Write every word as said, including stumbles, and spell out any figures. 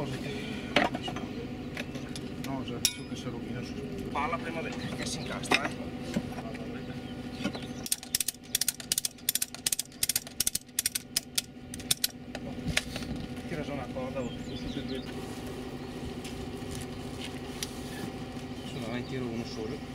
No, cioè, ciò che se rovina su. Pala prima de-, che se incastra, eh. Tira su na corda, o su tuti e due. Su, dai, tiro uno solo.